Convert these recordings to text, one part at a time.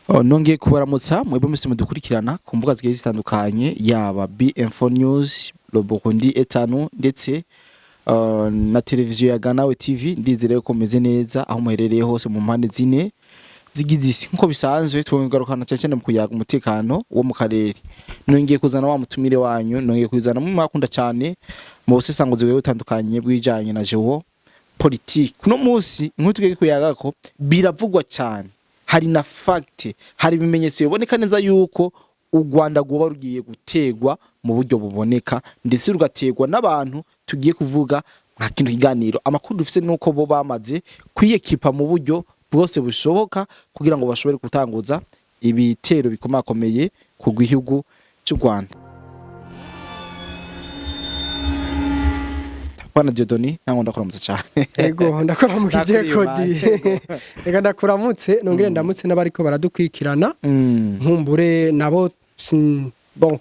Oh, nongeye kubaramutsa mwebwe mwese mudukurikirana ku mbuga zigiye zitandukanye, yaba BM4 News, Robokondi etanu, ndetse na televiziyo ya Ganawe TV. Ndizere ko meze neza aho muherereye hose mu mpande zine zigize isi. Nkuko bisanzwe, twongarukana cyane cyane mu kuyaga umutekano wo mu karere. Nongeye kuzana wa mutumire wanyu, nongeye kuzana mu mwakunda cyane mu busesanguzi bugiye butandukanye bw'ibijanye na géopolitique. Kuno munsi inkuru tugiye kuyagako biravugwa cyane, hari na fact, hari ibimenyetso biboneka neza yuko u Rwanda rwoba rugiye gutegwa mu buryo buboneka, ndetse rugategwa n'abantu tugiye kuvuga nka kino kiganiro. Amakuru dufise nuko bo bamaze kwiyekipa mu buryo bwose bushoboka kugira ngo bashobore gutanguza ibitero bikomakomeye ku gihugu cy'u Rwanda. Bwana Dieudonné, ntabwo ndakuramutse cyane. Ego, ndakuramukije. Ndakuriye. Kodi. Mate. Reka ndakuramutse, nongere ndamutse n'abariko baradukwikirana. Nkumbure nabo bon,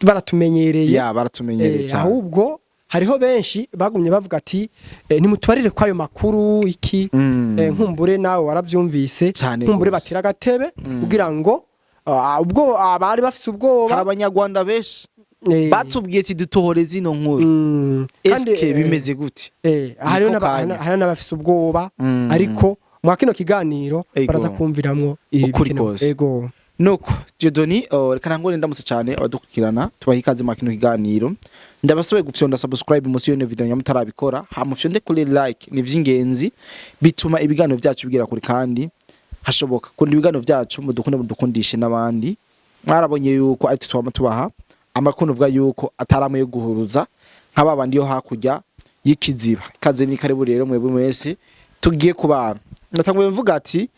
baratumenyereye. Ya, baratumenyereye cyane. Ahubwo hariho benshi bagumye bavuga ati nimutubarire kwayo makuru iki. Nkumbure nawe waravyumvise. Cyane nkumbure gose. batira agatebe kugira ngo ubwo abari bafise ubwoba. Hari abanyarwanda benshi batubwiye ati dutohore zino nkuru. Kandi, eske bimeze gute? Hariho Niko kanya. hariho n'abafise ubwoba, ariko mwa kino kiganiro baraza kumviramwo Ukuri ibikenewe. kose. Ego. Nuko Dieudonné, reka ntangure ndamutse cyane abadukurikirana, tubaha ikaze mwa kino kiganiro. Ndabasabe gufyonda subscribe munsi y'iyo video nyamutarabikora, hama ufyonde kuri like, ni vy'ingenzi, bituma ibiganiro byacu bigera kure kandi hashoboka. Kunda ibiganiro byacu, mudukunde, mudukundishe n'abandi. Mwarabonye yuko ari twe twama tubaha amakuru, uvuga yuko atari amwe yo guhuruza nka babandi yo hakurya y'ikiziba. Ikaze ni karibu rero mwebwe mwese tugiye kubana. Ndatanguye mvuga ati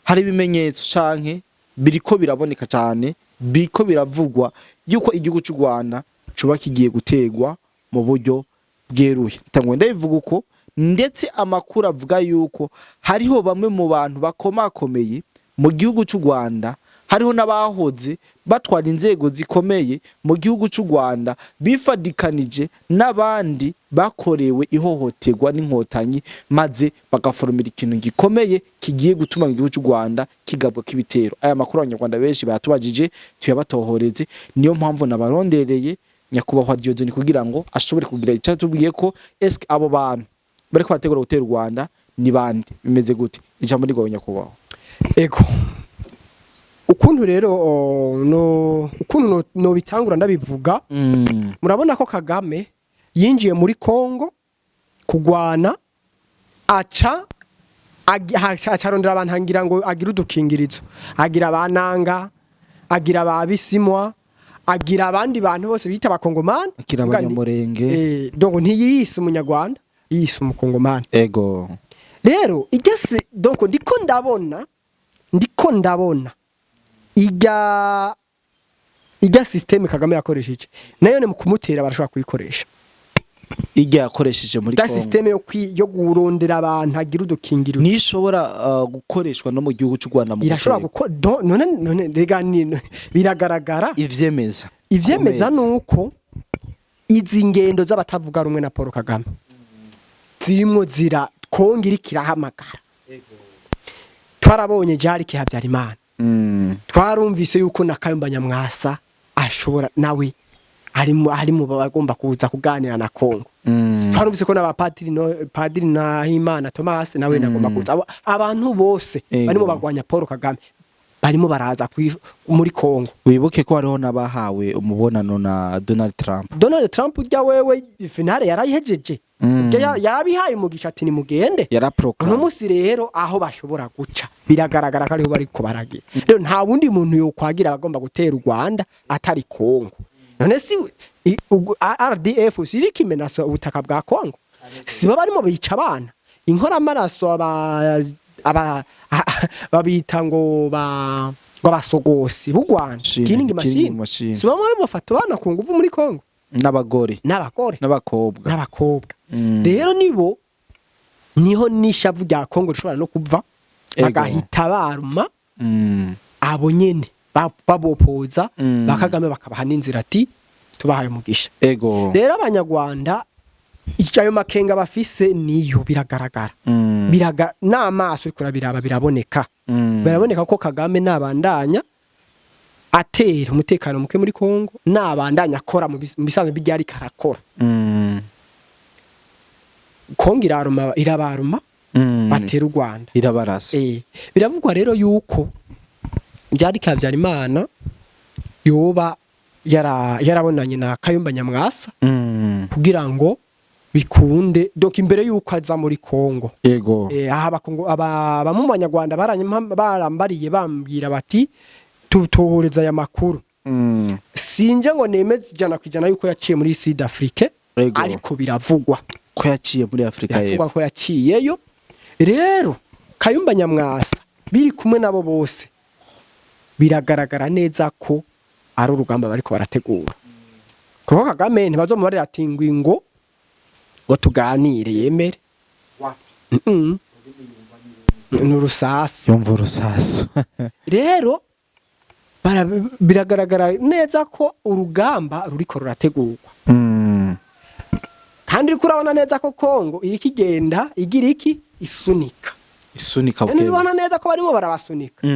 hari ibimenyetso canke biriko biraboneka cyane, biriko biravugwa yuko igihugu cy'u Rwanda cuba kigiye gutegwa mu buryo bweruye. Ndatanguye ndabivuga uko, ndetse amakuru avuga yuko hariho bamwe mu bantu bakomakomeye mu gihugu cy'u Rwanda, hariho n'abahoze batwara inzego zikomeye mu gihugu cy'u Rwanda, bifadikanije n'abandi bakorewe ihohoterwa n'inkotanyi, maze bagaforomera ikintu gikomeye kigiye gutuma mu gihugu cy'u Rwanda kigabwa k'ibitero. Aya makuru abanyarwanda benshi bayatubajije tuyabatohoreze, niyo mpamvu nabarondereye nyakubahwa Dieudonné kugira ngo ashobore kugira icyo atubwiye ko eske abo bantu bariko barategura gutera u Rwanda ni bande, bimeze gute? Ijambo ni rwawe, nyakubahwa. Ego, ukuntu rero no ukuntu no bitangura ndabivuga, murabona ko Kagame yinjiye muri Kongo kugwana, aca aca arondera abantu ngira ngo agire udukingirizo, agira abananga, agira ababisimwa, agira abandi bantu bose bita abakongomani. Agira abanyamurenge. Donc ntiyise umunyarwanda, yise umukongomani. Rero igese, donc ndiko ndabona ijya système Kagame yakoresheje nayo ni mu kumutera barashobora kuyikoresha. Ijya yakoresheje muri ijya Kongo. Système yo kurondera abantu agira udukingirizo. Nishobora gukoreshwa no mu gihugu cy'u Rwanda mu Irashobora gutera. gukora. None rega biragaragara. Ivyemeza. Ivyemeza. Kumeza. Nuko izi ngendo z'abatavuga rumwe na Paul Kagame zirimwo zira Kongo iriko irahamagara. Twarabonye Jarike Habyarimana, twarumvise yuko na Kayumba Nyamwasa ashobora nawe ari mu bagomba kuza kuganira na Kongo. Twarumvise ko n'abapatiri, no Padiri Nahimana Thomas nawe nagomba kuza. Abantu bose barimo bagwanya Paul Kagame barimo baraza muri Kongo. Wibuke ko hariho n'abahawe umubonano na Donald Trump. Donald Trump ujya wewe finale yarayihejeje. Ujya yarabihaye umugisha ati nimugende. Yaraproclame. Uno munsi rero aho bashobora guca biragaragara ko ariho bariko baragira. Rero nta wundi muntu yokwagira abagomba gutera u Rwanda atari Kongo. None si RDF siriko imenasa ubutaka bwa Kongo? Si bo barimo bica abana inkoramaraso, aba babita ngo abasogosi b'u Rwanda? Machine, killing killing machine. machine. Si bo barimo bafata abana ku nguvu muri Kongo? N'abagore. N'abagore. N'abakobwa. N'abakobwa. Rero nibo niho n'ishavu rya Kongo rishobora no kuva, bagahita baruma abo nyene babopoza ba Kagame, bakabaha n'inzira ati tubahaye umugisha. Rero abanyarwanda Icyo ayo makenga bafise niyo biragaragara. Biraga n'amaso uriko urabiraba, biraboneka. Biraboneka ko Kagame nabandanya atera umutekano muke muri Kongo, nabandanya akora mu bisanzwe bijya ariko arakora, Kongo iraruma, irabaruma, batera u Rwanda. Irabarasa. Biravugwa rero yuko byari Habyarimana yoba yarabonanye na Kayumba Nyamwasa kugira ngo bikunde, donc imbere yuko aza muri Kongo. Aha abakongo, aba bamwe mu Banyarwanda barambariye, bambwira bati tutohoreza aya makuru. Sinje ngo nemeze 100% yuko yaciye muri Sud Afrique, ariko biravugwa. Ko yaciye muri Afrika Biravugwa y'Epfo. ko yaciyeyo. Rero Kayumba Nyamwasa biri kumwe nabo bose, biragaragara neza ko ari urugamba bariko barategura, kuko Kagame ntibazomubarira ati ngwingo ngo tuganire yemere. Ni urusasu. Yumva urusasu. Rero biragaragara neza ko urugamba ruriko rurategurwa, kandi uriko urabona neza ko Kongo iriko igenda igira iki, isunika. Isunika Rero buke. Ntibibona neza ko barimo barabasunika.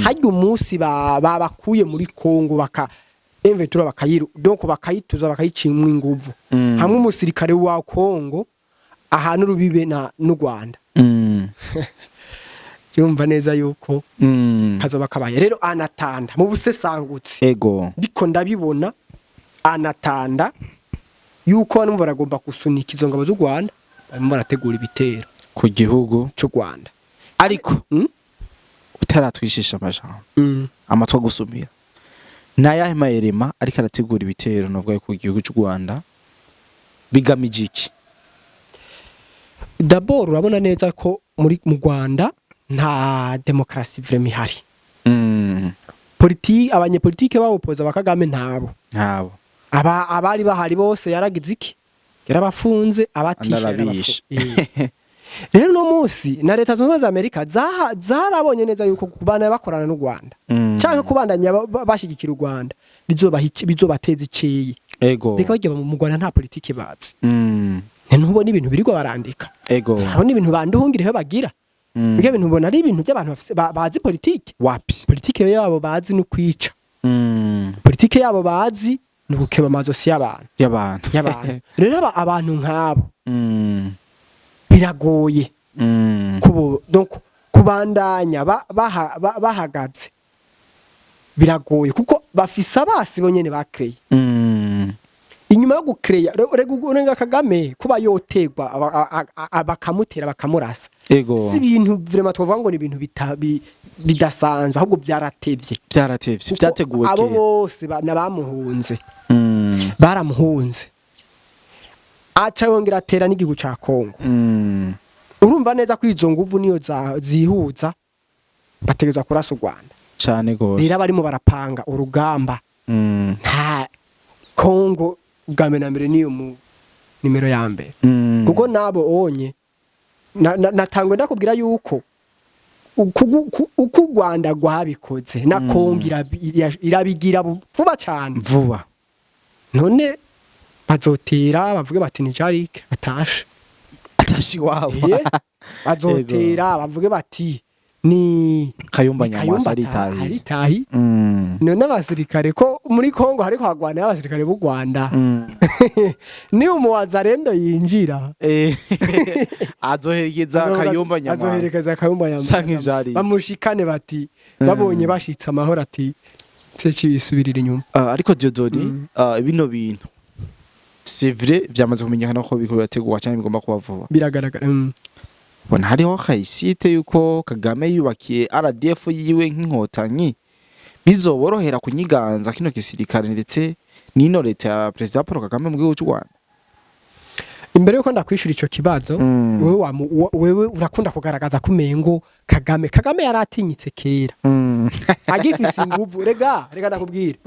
Harya umunsi babakuye muri Kongo, baka M23 bakayiru, donc bakayituza, bakayicimwa inguvu, hamwe umusirikare wa Kongo ahantu urubibe na n'u Rwanda, cyumva neza yuko kazoba kabaye. Rero anatanda mu busesangutsi, ndiko ndabibona anatanda yuko barimo baragomba gusunika izo ngabo z'u Rwanda, barimo barategura ibitero Ku gihugu cy'u Rwanda. Ariko utaratwishisha amajambo, amatwi agusumira, ni ayahe mayerema ariko arategura ibitero novuga ku gihugu cy'u Rwanda, bigamije iki? D'abord urabona neza ko muri mu Rwanda nta demokarasi vraiment ihari. Abanyepolitike bawopoza ba Kagame ntabo. Ntabo. Aba abari bahari bose yaragize iki, yarabafunze, abatisha. Andarabishe. Rero no munsi na Leta Zunze Ubumwe za Amerika zarabonye neza yuko kubana bakorana n'u Rwanda canke kubandanya bashigikira u Rwanda bizobateza iceye. Reka bajya mu Rwanda nta politike bazi. Ntubona ibintu birirwa barandika? Urabona ibintu banduhungireho bagira? Ibyo bintu ubona ari ibintu by'abantu bazi politike? Wapi. Politike yabo bazi ni ukwica. Politike yabo bazi ni ugukeba amazosi y'abantu. Y'abantu. Y'abantu. Rero abantu nk'abo biragoye donc kubandanya bahagaze biragoye, kuko bafise abasi bonyene bakreye. Inyuma yo gukereya, rega Kagame kuba yotegwa, bakamutera, bakamurasa, si ibintu vraiment twavuga ngo ni ibintu bidasanzwe, ahubwo byaratevye. Byaratevye. Kuko Byateguwe abo kera. bose n'abamuhunze, baramuhunze, aca yongera atera n'igihugu ca Kongo. Urumva neza ko izo nguvu niyo zihuza, bategerezwa kurasa u Rwanda. Cane gose. Rero abarimo barapanga urugamba, nta Kongo bwa mbere na mbere niyo mu nimero ya mbere, kuko nabo onye natangwe ndakubwira yuko uko u Rwanda rwabikoze na Kongo irabigira vuba cyane. Vuba. None bazotera bavuge bati ni Jarike atashe. Atashi iwabo. Ye, bazotera bavuge bati ni Kayumba ni Nyamwasa Kayumba aritahiye. aritahi. None abasirikare ko muri Kongo hariko hagwana abasirikare b'u Rwanda, ni umuwazarendo yinjira, Azoherekeza Kayumba Nyamwasa. Azoherekeza Kayumba Nyamwasa. Canke Jarike. Bamushikane bati babonye bashitse amahoro, ati se kibisubirira inyuma. Ariko Dieudonné, bino bintu c'est vrai, vyamaze kumenyekana ko biriko birategurwa canke bigomba kuba vuba. Biragaragara. Bona hariho réussite yuko Kagame yubakiye RDF yiwe nk'inkotanyi, bizoborohera kunyiganza kino gisirikare ndetse n'ino leta ya Perezida Paul Kagame mu gihugu cy'u Rwanda? Imbere yuko ndakwishura ico kibazo, wewe wewe urakunda kugaragaza ko umengo Kagame yaratinyitse kera agifise inguvu. Rega ndakubwira,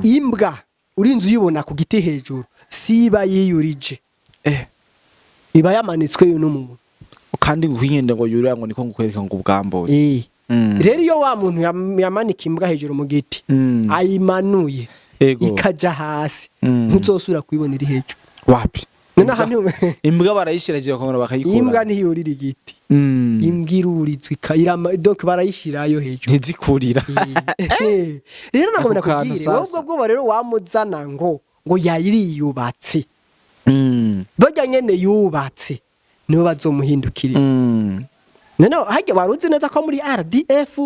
imbwa urinze uyibona ku giti hejuru siba yiyurije, iba yamanitsweyo n'umuntu. Kandi guhinyenda ngo yurira ngo niko ngukwereka ngo ubwambure. Rero iyo wa muntu yamanika imbwa hejuru mu giti, ayimanuye, ikaja hasi, ntuzosubira kuyibona iri hejuru. Wapi. None aha Imbwa barayishiragira bakongera bakayikura. Imbwa ntiyurira igiti. Imbwa irurizwa ikayirama, donc barayishirayo hejuru. Ntizikurira. Rero nagomba Ako kantu nakubwire sasa. wowe, ubwo bwoba rero wamuzana ngo yayiriyubatse, barya nyene yubatse nibo bazomuhindukirira. Noneho harya wari uzi neza ko muri RDF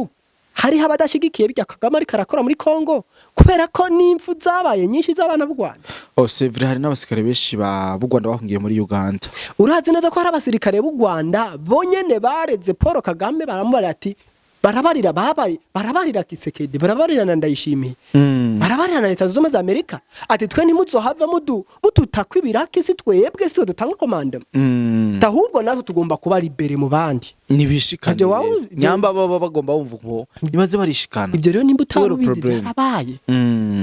hariho abadashigikiye bijya Kagame ariko arakora muri Congo, kubera ko n'impfu zabaye nyinshi z'abana b'u Rwanda? Oh, c'est vrai, hari n'abasirikare benshi ba b'u Rwanda bahungiye muri Uganda. Urazi neza ko hari abasirikare b'u Rwanda bonyene bareze Paul Kagame, baramubarira ati, barabarira babaye, barabarira Tshisekedi, barabarira na Ndayishimiye, barabarira na Leta Zunze Ubumwe za Amerika ati: "Twe ntimuzohava mututakwa ibiraki, si twebwe, si twe dutanga commandement, ahubwo natwe tugomba kuba libérés mu bandi." Nibishikane. Ivyo Rero. Nyamba baba bagomba bumva uko nibaze barishikana. Ibyo rero nimba Kubera utabizi, problem. byarabaye.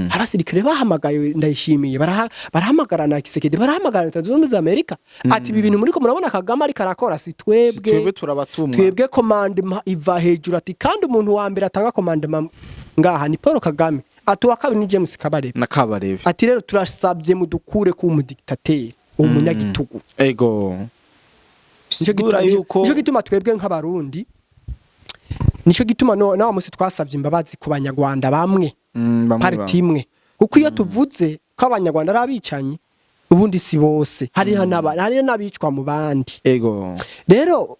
Abasirikare bahamagaye Ndayishimiye, barahamagara na Tshisekedi, barahamagara na Leta Zunze Ubumwe za Amerika ati: "Ibi bintu muriko murabona Kagame ariko arakora, si Si twebwe, twebwe, turabatumwa. Twebwe commandement iva hejuru." Ati: "Kandi umuntu wa mbere atanga commandement ngaha ni Paul Kagame." Ati: "Uwa kabiri ni James Kabarebe." Na Kabarebe. Ati: "Rero turasabye mudukure ku mudiktateri, umunyagitugu." Ego. Nico Sigura yuko nico gituma twebwe nk'Abarundi, nico gituma no nawa musi twasabye imbabazi ku Banyarwanda bamwe, bamwe parti bamwe. imwe, kuko iyo tuvuze ko Abanyarwanda ari abicanyi, ubundi si bose, hariho hariho n'abicwa mu bandi. Rero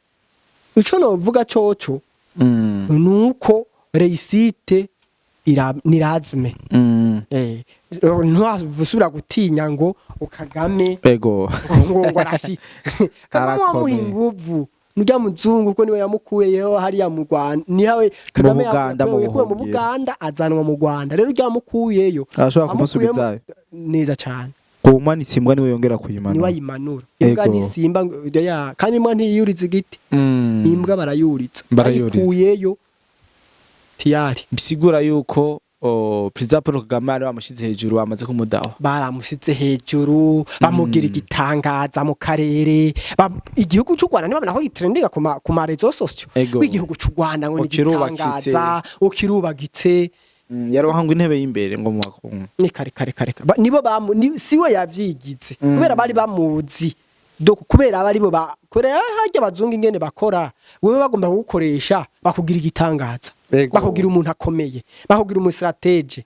ico novuga coco nuko réussite nirazme. Ntiwasubira gutinya ngo Kagame ngo arashi Kagame wamuha Arakomeye. inguvu nujya muzungu, kuko niwe yamukuyeho hariya mu Rwanda, niwe Kagame Buganda, mu yakuye mu buhungiro. Buganda azanwa mu Rwanda. Rero ujya yamukuyeyo, Arashobora amukuyemo kumusubizayo. neza cyane. Uwumanitse imbwa niwe yongera kuyimanura. Niwe ayimanura imbwa. Ntisimba ya kandi imbwa ntiyuriza igiti. Imbwa barayuritsa. Barayuriza. Ayikuyeyo tiyari. Bisigura yuko Perezida Paul Kagame ari bamushize hejuru, bamaze kumudawa. Baramushize hejuru, bamugira igitangaza mu karere. Igihugu cy'u Rwanda nibabona ko gitrendinga ku ma réseaux sociaux, igihugu cy'u Rwanda ngo ni Ukirubakitse. igitangaza, ukirubagitse. Yaronka ngo intebe y'imbere ngo mu makungu. Ni kare kare kare nibo bamu siwe yavyigize, kubera bari bamuzi. Donc kubera abari bo kubera harya abazungu ingene bakora, wewe bagomba kugukoresha, bakugira igitangaza, bakugira umuntu akomeye, bakugira umu stratège.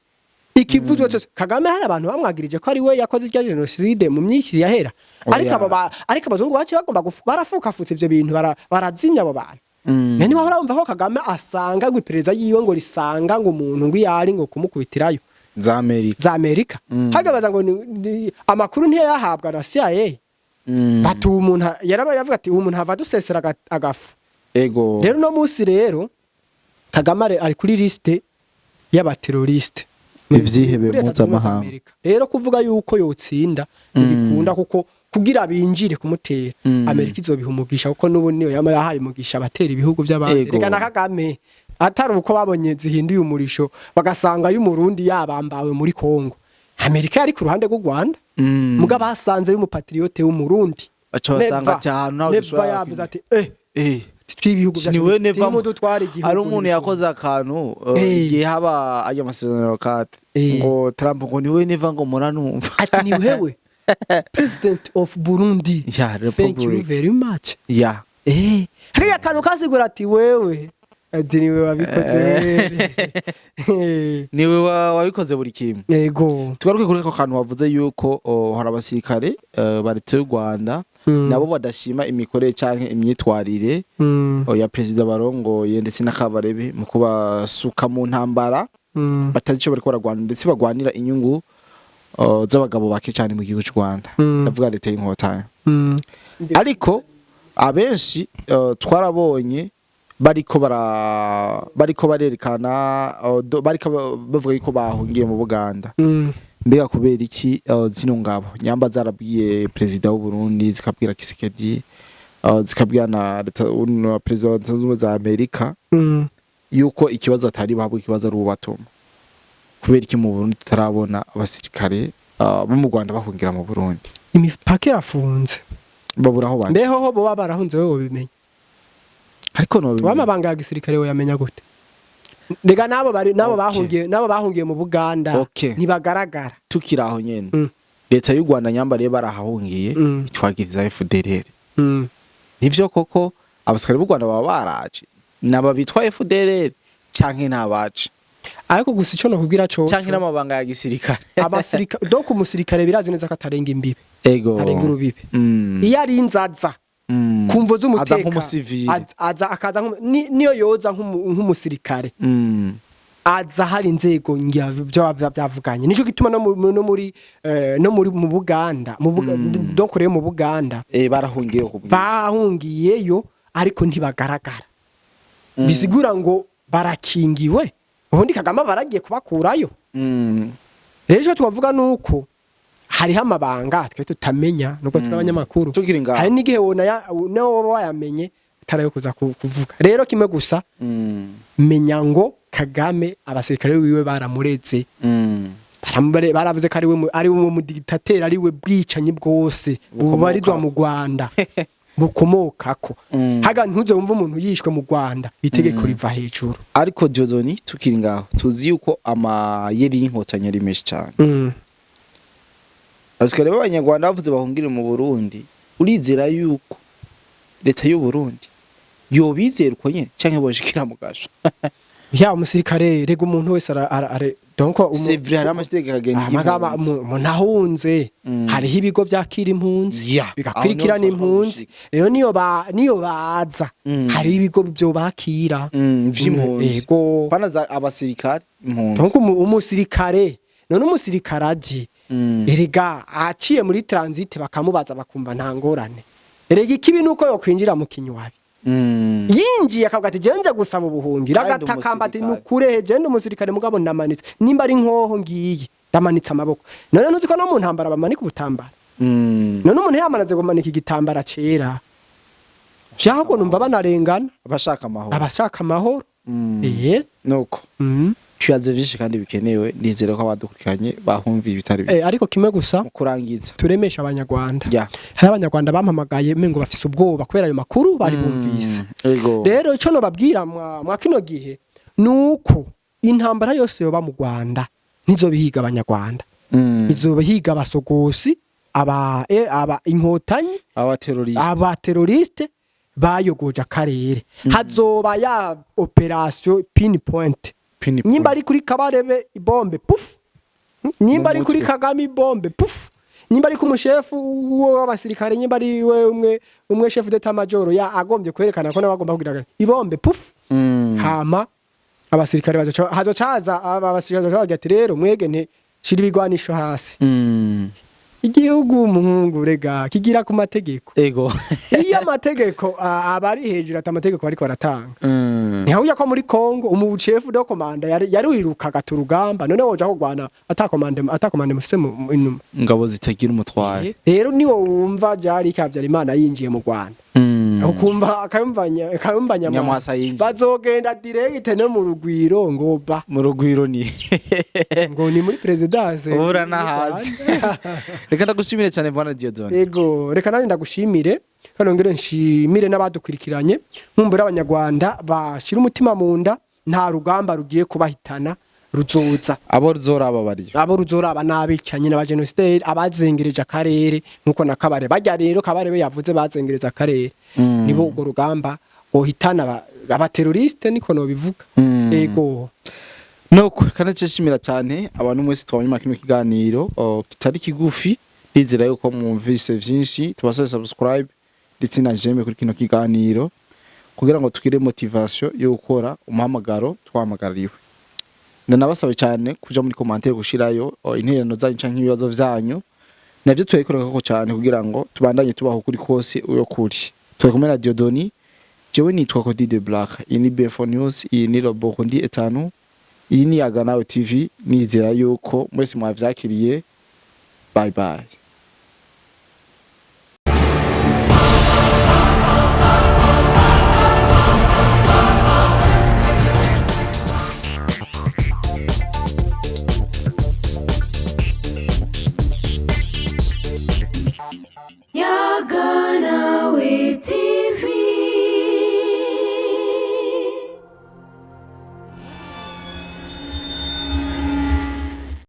Ikivuzwe cyose Kagame, hari abantu bamwagirije ko ari we yakoze irya génocide mu myinshi yahera. Oya. Ariko abo ariko abazungu baciye bagomba barafukafutse ivyo bintu, barazimya abo bantu. Nani wahora wumva ko Kagame asanga ngo iperereza yiwe ngo risanga ngo umuntu ngo iyari ngo kumukubitirayo Za Amerika. Za Amerika. Hagabaza ngo amakuru ntiyayahabwa na CIA. Bati uwo umuntu yarabaye avuga ati: "Uwo muntu hava dusesera agafu." Rero no munsi rero Kagame ari kuri liste y'aba terroristes. Ivyihebe Muri Leta Zunze Ubumwe za mpuzamahanga. Amerika. Rero kuvuga yuko yotsinda ntibikunda, kuko kugira binjire kumutera, Amerika izobiha umugisha, kuko n'ubu niyo yama yahaye umugisha abatera ibihugu by'abandi. Reka na Kagame atari uko babonye zihinduye umurisho, bagasanga y'Umurundi yabambawe muri Kongo, Amerika yari ku ruhande rw'u Rwanda. Muga basanze y'umu patriote w'Umurundi. Baca basanga Neva. ati ahantu ntaho Neva dushobora yavuze ati eh tw'ibihugu Ni we Neva dutwara igihugu. Hari umuntu yakoze akantu igihe haba ayo masezerano kate ngo Trump ngo niwe Neva ngo muranumva. Ati: "Ni wewe president of Burundi, Ya, thank you Republic. very much." Hariya kantu kasigura ati wewe, ati niwe wabikoze wewe. Niwe wabikoze buri kimwe. Yego. Tugaruke kuri ako kantu wavuze yuko hari abasirikare ba leta y'u Rwanda nabo badashima imikorere canke imyitwarire ya perezida barongoye ndetse n'Akabarebe mu kubasuka mu ntambara batazi ico bariko baragwana, ndetse bagwanira inyungu z'abagabo bake cyane mu gihugu cy'u Rwanda. Ndavuga leta y'Inkotanyi. Ariko abenshi twarabonye bariko barerekana bariko bavuga yuko bahungiye mu Buganda. Mbega kubera iki zino ngabo nyamba zarabwiye perezida w'u Burundi, zikabwira Tshisekedi, zikabwira na leta na perezida wa Leta Zunze Ubumwe za Amerika yuko ikibazo atari bahabwa, ikibazo ari ubatuma, kubera iki mu Burundi tutarabona abasirikare bo mu Rwanda bahungira mu Burundi? Imipaka irafunze. Babura aho baje. Mbeho ho boba barahunze, wewe wobimenya? Ariko no wamabanga ya gisirikare woyamenya gute? Rega nabo bari nabo bahungiye, nabo bahungiye mu Buganda, ntibagaragara. Tukiri aho nyene. Leta y'u Rwanda nyambariye barahahungiye, itwagiriza FDLR. Nivyo koko abasirikare b'u Rwanda baba baraje naba bitwa FDLR canke ntabaje? Ariko gusa ico nokubwira co, Canke n'amabanga ya gisirikare? Abasirikare, donc umusirikare birazi neza ko atarenga imbibe, arenga urubibe. Iyo ari inzaza kumvo Aza z'umutekano, nk'umusivili. Aza akaza niyo yoza nk'umusirikare, aza hari inzego byo byavuganye. Nico gituma no muri mu Buganda, donc rero mu Buganda Barahungiye ku bwinshi. Bahungiyeyo ariko ntibagaragara, bisigura ngo barakingiwe. Ubundi Kagame baragiye kubakurayo. Rero icyo twavuga nuko hariho amabanga twe tutamenya nubwo turi abanyamakuru. Tukiri ngaho. Hari n'igihe wona nawe woba wayamenye utarayo kuza kuvuga. Rero kimwe gusa, menya ngo Kagame abasirikare wiwe baramureze. Baravuze ko ari we mu dictateur, ari we bwicanyi bwose bubarizwa mu Rwanda bukomokako. Haga ntuze wumva umuntu yishwe mu Rwanda, itegeko riva hejuru. Ariko Dieudonné, tukiri ngaho, tuzi yuko amayeri y'inkotanyi ari menshi cyane. Abasirikare b'abanyarwanda bavuze bahungire mu Burundi, urizera yuko leta y'u Burundi yobizera uko nyene canke boshikira mu gasho? Ya, umusirikare rega umuntu wese donc C'est vrai, hari amategeko agenga amagaba impunzi. Umuntu ahunze, hariho ibigo vyakira impunzi, bigakurikirana Aho niho impunzi. Rero niyo baza, hari ibigo byo bakira Vy'impunzi. Ego. Banaza abasirikare impunzi. Donc umusirikare, none umusirikare aje, erega aciye muri transit bakamubaza bakumva nta ngorane. Erega ikibi nuko yokwinjira mu kinywabi. Yinjiye akavuga ati: "Je nje gusaba ubuhungiro." Kandi Agatakamba ati: umusirikare. "Nukurehe, je ndi umusirikare, mugabo ndamanitse, nimba ari nkoho ngiye ndamanitse amaboko." None ntuzi ko no mu ntambara bamanika ubutambara? None umuntu yamanaze kumanika igitambara cera, ahubwo numva banarengana. Abashaka amahoro. Abashaka amahoro. Nuko tuyaze vyinshi kandi bikenewe, ndizera ko abadukurikiranye bahumviye ibitari bike. Ariko kimwe gusa, Mu kurangiza, turemesha abanyarwanda. Hari abanyarwanda bampamagaye mengo bafise ubwoba kubera ayo makuru bari bumvise. Rero ico nobabwira mwa kino gihe nuko intambara yose yoba mu Rwanda ntizobihiga abanyarwanda, izobihiga abasogosi, aba inkotanyi, Abateroriste. Abateroriste bayogoje akarere. Hazoba ya opération pinpoint. Pinpoint. Nimba ari kuri Kabarebe, ibombe puf. Nimba ari Mu kuri mutwe. Kagame, ibombe puf. Nimba ari ku mushefu w'abasirikare, nimba ari we umwe umwe chef d'état major ya agombye kwerekana ko nawe agomba kugira ibombe puf. Hama abasirikare bazoca hazocaza aba abasirikare bazoca bagira ati: "Rero mwege nte shira ibigwanisho hasi." Igihugu, umuhungu, rega kigira ku mategeko. Iyo amategeko aba ari hejuru, ati amategeko bariko baratanga. Ntihawuya ko muri Congo umu chef de commande yari wirukaga turugamba, none woja kugwana ata commande, ata commande mufise inyuma? Ingabo zitagira umutware. Rero niwo wumva Jari Habyarimana yinjiye mu Rwanda, ukumva akayumva Nyamwasa yinjiye. Bazogenda direct no mu Rugwiro ngo ba Mu Rugwiro ni ngo ni muri présidence. Ubura nahazi. Reka ndagushimire cyane, bwana Dieudonné. Yego, reka nanjye ndagushimire kandi nongere nshimire n'abadukurikiranye. Nkumbura abanyarwanda bashira umutima mu nda, nta rugamba rugiye kubahitana ruzoza. Abo ruzoraba bariyo. Abo ruzoraba n'abicanyi n'abajenosideri abazengereje akarere, nkuko na Kabare bajya. Rero Kabare yavuze bazengereje akarere, nibo urwo rugamba wohitana abateroriste, niko nobivuga. Yego. Nuko kandi nshimira cyane abantu mwese twabonye kino kiganiro kitari kigufi. Ndizera yuko mwumvise vyinshi. Tubasabe subscribe ndetse na j'aime kuri kino kiganiro kugira ngo tugire motivation yo gukora umuhamagaro twahamagaririwe. Ndanabasabe cyane kuja muri commentaire gushirayo intererano zanyu canke ibibazo vyanyu, navyo turabikorera cyane kugira ngo tubandanye tubaho kuri kose uyo kuri. Turi kumwe na Dieudonné, jewe nitwa Cody de Black. Iyi ni B4 News, iyi ni Robo ndi etanu, iyi ni Yaganawe TV. Nizera yuko mwese mwavyakiriye. Bye bye. Yaganawe TV.